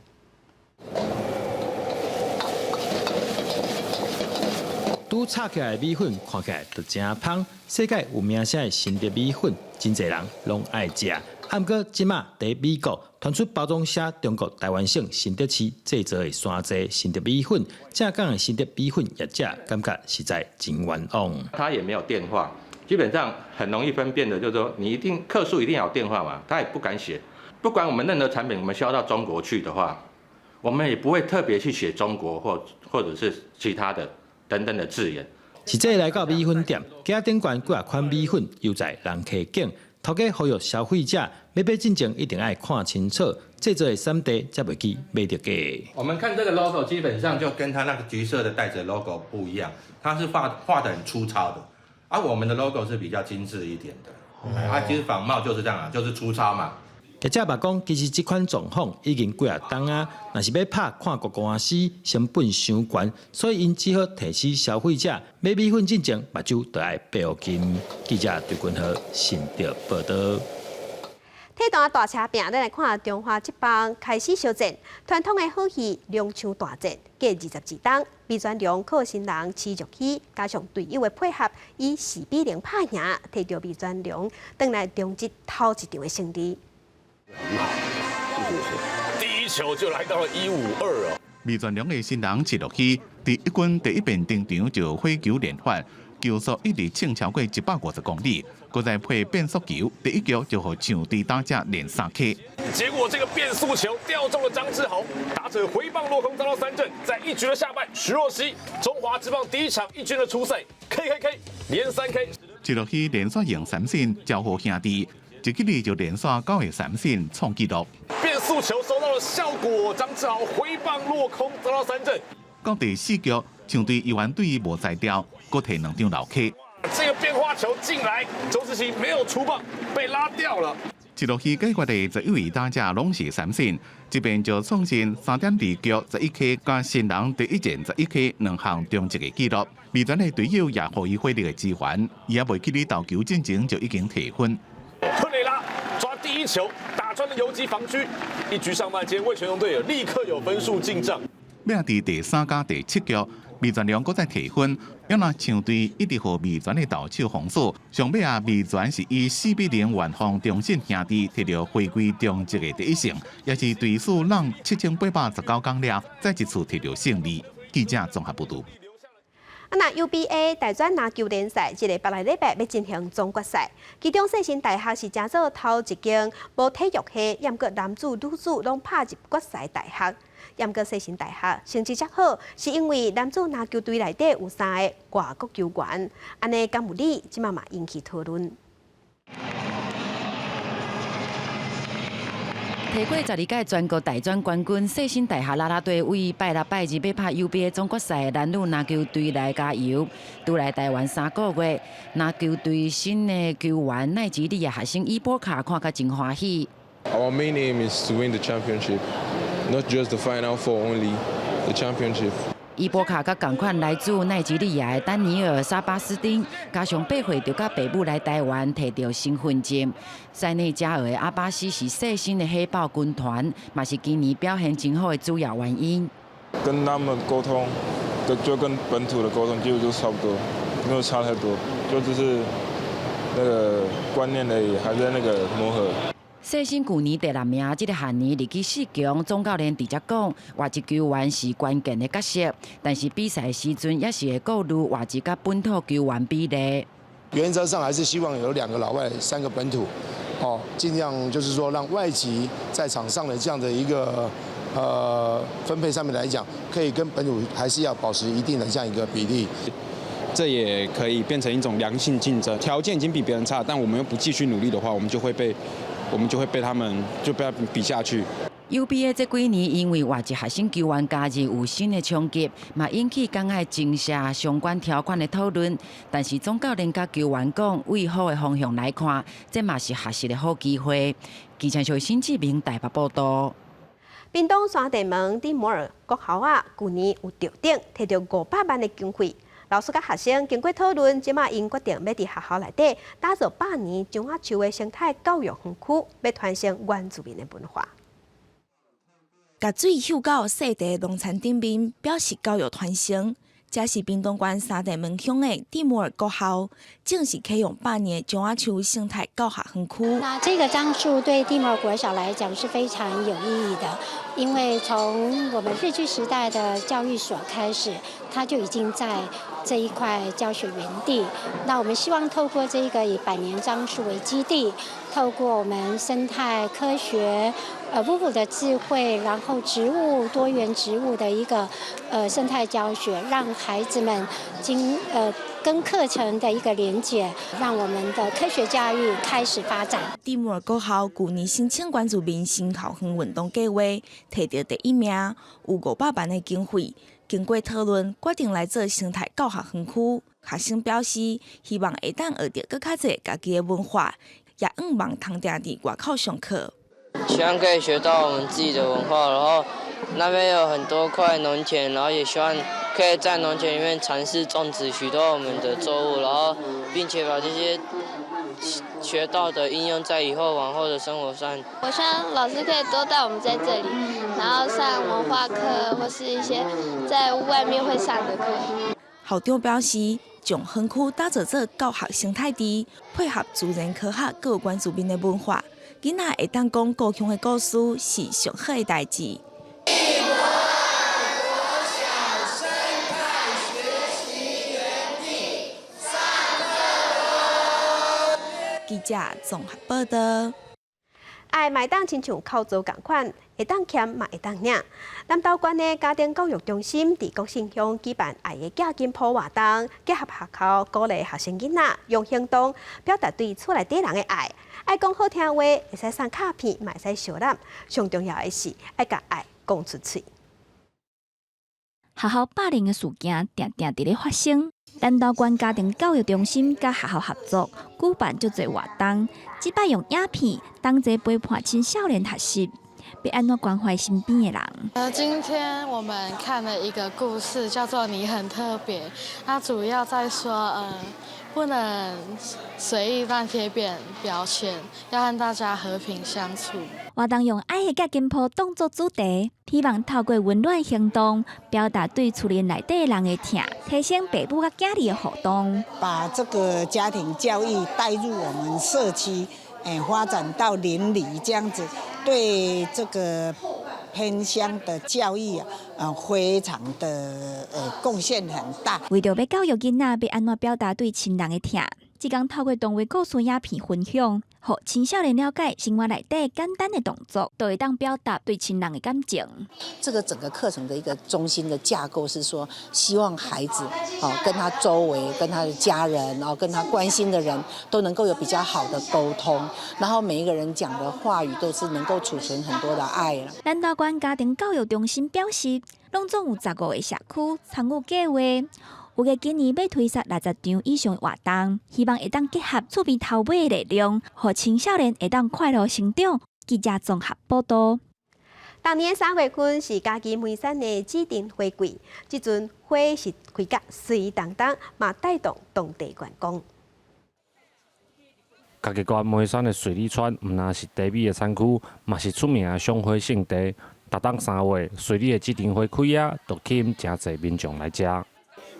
拄炒起來的米粉看起來就誠芳。世界有名聲的新德米粉，真濟人攏愛食。啊，毋過這馬佇美國傳出包裝寫中國台灣省新德市製造的山寨新德米粉，正港的新德米粉業者感覺實在真冤枉。他也沒有電話，基本上很容易分辨的，就是說你一定客訴一定要有電話嘛，他也不敢寫。不管我們任何產品，我們銷到中國去的話，我們也不會特別去寫中國或者是其他的等等的字眼。實際來到米粉店，架頂懸幾仔款米粉，猶在人客景。頭家呼籲消費者欲買進前一定愛看清楚，製作的產地才袂去買著假。我們看這個 logo，基本上就跟它那個橘色的袋子 logo 不一樣，它是畫畫得很粗糙的，而我們的 logo 是比較精緻一點的。啊，其實仿冒就是這樣啊，就是粗糙嘛。記者嘛講，其實這款狀況已經幾若冬啊，若是欲拍看國官司，成本傷懸，所以𪜶只好提醒消費者買米粉進前，目睭著愛閉予緊。記者張君豪新竹報導。體壇大車拼，咱來看中華職棒開始相戰，傳統的好戲龍象大戰，過22冬，味全龍靠新人徐若熙，加上隊友的配合，以4比0拍贏，提著味全龍轉來中職頭一場的勝利。很好，第一球就來到了152哦。味全龍的新人徐若熙，佇一軍第一遍登場就火球連發，球速一直衝超過150公里，閣再配變速球，第一局就予象隊打者連三 K。結果這個變速球吊中了張志豪，打者回棒落空遭到三振，在一局的下半，徐若熙中華職棒第一場一軍的出賽，K K K 連三 K。徐若熙連續用三振招呼兄弟。一支裡就連續九個三振創紀錄。變速球收到了效果，張志豪揮棒落空，遭到三振。到第四局，象隊猶原對伊無才調，閣提兩張老 K。這個變化球進來，周志行沒有出棒，被拉掉了。一落去解決的11位打者攏是三振，這邊就創新3.2局11 K 佮新人第一戰11 K 兩項中職的紀錄。味全的隊友也予伊火力的支援，伊猶未去咧投球進前就已經提分。昆雷拉抓第一球打穿了游擊防區，一局上半間味全龍隊友立刻有分數進賬。尾仔佇第三佮第七局，味全龍閣再提分，猶若象隊一直予味全的投手封鎖，上尾啊味全是以4比0完封中信兄弟，提著回歸中職的第一勝，也是隊史攏7819工了，再一次提著勝利。記者綜合報導。啊，那 UBA 大專籃球聯賽，這个別來禮拜欲進行總決賽，其中世新大學是成做頭一間無體育系，猶閣男子、女子攏拍入決賽大學。猶閣世新大學成績遮好，是因為男子籃球隊內底有三个外國球員，按呢敢有理，這馬嘛引起討論。提過12屆全國大專冠軍世新大學啦啦隊，為拜六拜日欲拍 UBA 總決賽的男女籃球隊來加油。拄來台灣3個月，籃球隊新的球員奈及利亞學生伊波卡看甲真歡喜。 Our main aim is to win the championship, not just the final four only, the championship. 伊波卡佮仝款來自奈及利亞的丹尼爾·沙巴斯丁，加上8歲就佮爸母來台灣提著身份證。塞內加爾的阿巴斯是世新的火豹軍團，嘛是今年表現真好的主要原因。跟他們溝通，就跟本土的溝通幾乎就差不多，沒有差太多，就只是那個觀念而已，還在那個磨合。世新舊年第六名，這个學年入去四強，總教練直接講，外籍球員是關鍵的角色，但是比賽時陣也是會顧慮外籍佮本土球員比例。原則上還是希望有兩個老外，三個本土，哦，盡量就是說讓外籍在場上的這樣的一個分配上面來講，可以跟本土還是要保持一定的這樣一個比例。這也可以變成一種良性競爭，條件已經比別人差，但我們又不繼續努力的話，我們就會被他們就被他比下去。 UBA 這幾年因為外籍學生球員加入有新的衝擊，嘛引起講愛增設相關條款的討論。但是總教練佮球員講，為好的方向來看，這嘛是學習的好機會。記者新志明台北報導。屏東山地門蒂摩爾國校仔，舊年有吊頂，提著500萬的經費。老師佮學生經過討論，這馬𪜶決定欲佇學校內底打造百年樟仔樹的生態教育園區，欲傳承原住民的文化。共水搝到雪地農田頂面，表示教育傳承。這是屏東縣三地門鄉的蒂摩爾國校，正式啟用百年樟仔樹生態教學園區。那這個樟樹對蒂摩爾國小來講是非常有意義的，因為從我們日據時代的教育所開始，它就已經在這一塊教學園地。那我們希望透過這個以百年樟樹為基地，透過我們生態科學、五五的智慧，然後植物多元植物的一個生態教學，讓孩子們經跟課程的一個連結，讓我們的科學教育開始發展。蒂摩爾國校舊年申請原住民新校園運動計劃，提著第一名，有500萬的經費。經過討論，決定來做生態教學園區。學生表示，希望會當學著閣較濟家己的文化，也向望通定佇外口上課。希望可以學到我們自己的文化，然後那邊有很多塊農田，然後也希望可以在農田裡面嘗試種植許多我們的作物，然後並且把這些學到的應用在以後往後的生活上。我希望老師可以多帶我們在這裡，然後上文化課或是一些在外面會上的課。校長表示，將園區打造做教學生態池，配合自然科學，閣有原住民的文化，囡仔會當講故鄉的故事是上好的代誌。記者綜合報導。愛嘛會當親像口座仝款，會當欠嘛會當領。南投縣的家庭教育中心佇國姓鄉舉辦愛的寄金鋪活動，結合學校鼓勵學生囡仔用行動表達對厝內底人的愛。愛講好聽話，會使送卡片，嘛會使相攬。上重要的是愛共愛講出喙。學校霸凌的事件定定佇咧發生。南投縣家庭教育中心佮學校合作舉辦足濟活動，這擺用影片同齊陪伴青少年學習，欲按怎關懷身邊的人。今天我們看了一個故事，叫做《你很特別》，它主要在說，不能隨意亂貼別人標籤，要和大家和平相處。活動用愛的寄金鋪當作主題，希望透過溫暖行動，表達對厝內內底人的疼，提升爸母佮囝兒的互動。把這個家庭教育帶入我們社區，發展到鄰里這樣子，對這個偏鄉的教育啊，非常的貢獻很大。為著欲教育囡仔，欲按怎表達對親人的疼，這工透過動畫故事影片分享，予青少年了解生活內底簡單的動作，就會當表達對親人的感情。這個整個課程的一個中心的架構是說，希望孩子哦跟他周圍、跟他的家人，然後跟他關心的人都能夠有比較好的溝通，然後每一個人講的話語都是能夠儲存很多的愛啦。南投縣家庭教育中心表示，攏總有15個社區參與計劃。預計今年欲推出60場以上的活動，希望會當結合厝邊頭尾的力量，予青少年會當快樂成長。記者綜合報導。逐年3月份是嘉義梅山的紫藤花季，這陣花是開甲媠當當，嘛帶動當地觀光。嘉義縣梅山的水里村，毋但是茶米的產區，嘛是出名的賞花勝地。逐冬3月，水里的紫藤花開啊，就吸引誠濟民眾來遮。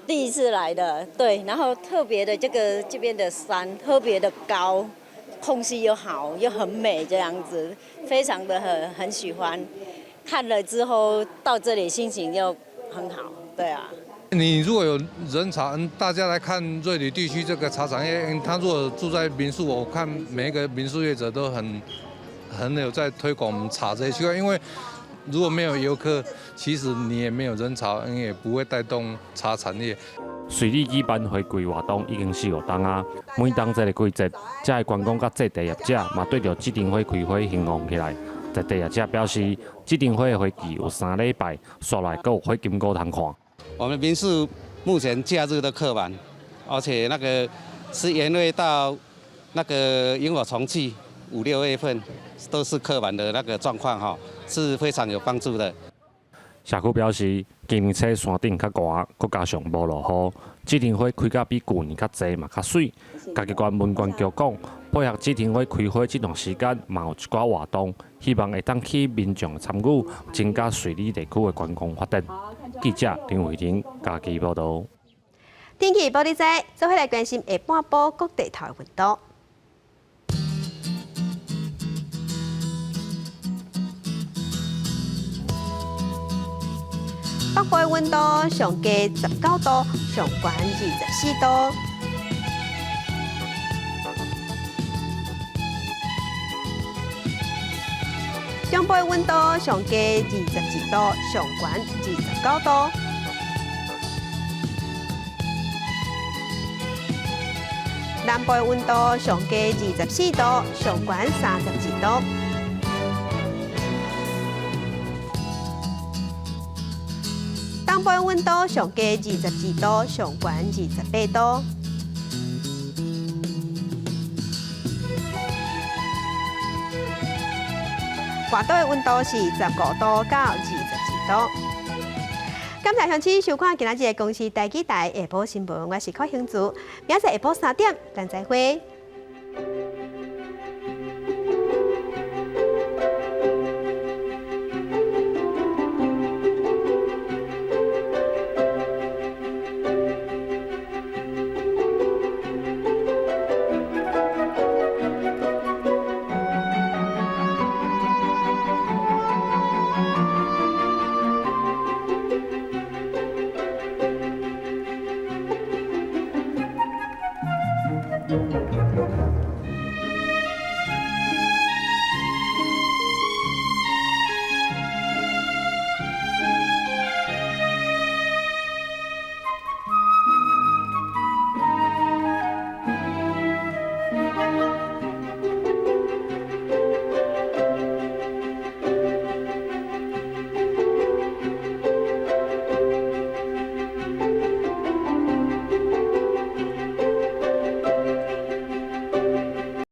第一次來的，對，然後特別的這個這邊的山特別的高，空氣又好，又很美，這樣子，非常的很喜歡。看了之後到這裡心情又很好，對啊。你如果有人潮，大家來看瑞里地區這個茶產業，他如果住在民宿，我看每一個民宿業者都很有在推廣我們茶這一區塊，因為如果沒有遊客，其實你也沒有人潮，你也不會帶動茶產業。水里舉辦花季活動已經四五冬啊，每當這个季節，遮的觀光佮製茶業者嘛對著紫藤花開花興旺起來。在茶業者表示，紫藤花的花期有3禮拜，煞來閣有火金菇通看。我們民宿目前假日都客滿，而且那個是元月到那個螢火蟲季5、6月份都是客滿的那個狀況，哈，是非常有幫助的。社區表示，今年初山頂較寒，閣加上無落雨，紫藤花開甲比舊年較濟嘛較媠。嘉義縣文管局講，配合紫藤花開花這段時間，嘛有一寡活動，希望會當吸引民眾參與，增加水里地區的觀光發展。記者林慧玲嘉義報導。天氣報你知，做伙來關心下半晡各地頭的溫度。北北部的溫度上低19度，上懸24度。中部的溫度上低22度，上懸29度。南部的溫度上低24度，上懸32度。東部的溫度上低22度，上懸28度。外島的溫度是15度到22度。感謝鄉親收看今仔日的公視台語台下晡新聞，我是柯興慈，明仔載下晡3點，咱再會。